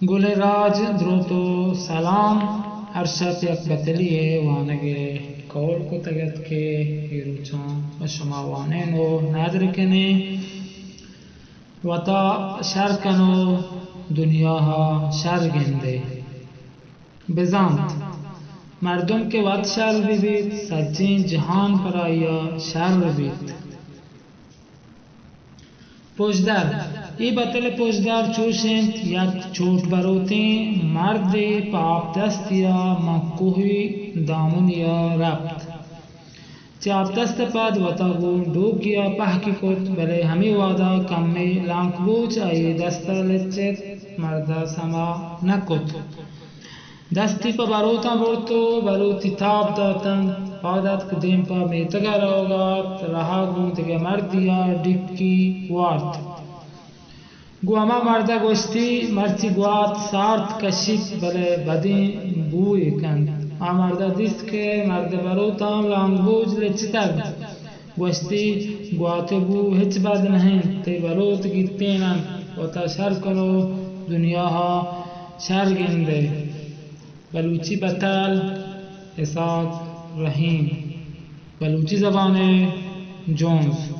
گلیں راج، دروت و سلام۔ ہر شپ یک بتلی ء وانگ ء قول کتگ ات کہ اے روچاں پہ شما وانین و ندر کنیں۔ وتا شر کن و دنیا ء شر گندے۔ بزانت، مردم کہ وت شر بہ بیت، سجیں جہان پر آئی ء شر بیت۔ پژدر۔ اے بتل ء پژدر چوش انت، یک چوٹ بروتیں مردے پہ آپدستی ء ماں کوہی دامنی ء رپت۔ چہ آپدست ء پد وتا گوں ڈوکی ء پہکی کت، بلے ہمے وہد ء کمے لانک بوچ آئی ء دست ء لچت، مرد ء سما نہ کت۔ دستی پہ بروتاں برت و بروتی تاب داتنت۔ پاد اتک دیم پہ میتگ ء روگ ء ات، راہ ء گوں دگہ مردی ء ڈکی وارت۔ گوں ہما مرد ء گوشتی، مرچی گوات سارت کشیت، بلے بدیں بوئے کنت۔ آ مرد ء دیست کہ مرد ء بروتاں لانگ بوج لچتگ۔ گوشتی، گوات ء بو ہچ بد نہ انت، تئی بروت گیتین انت، وتا شر کن و دنیا ء شر گندئے۔ بلوچی بتل، اسحاق رحیم۔ بلوچی زبان ء جونز۔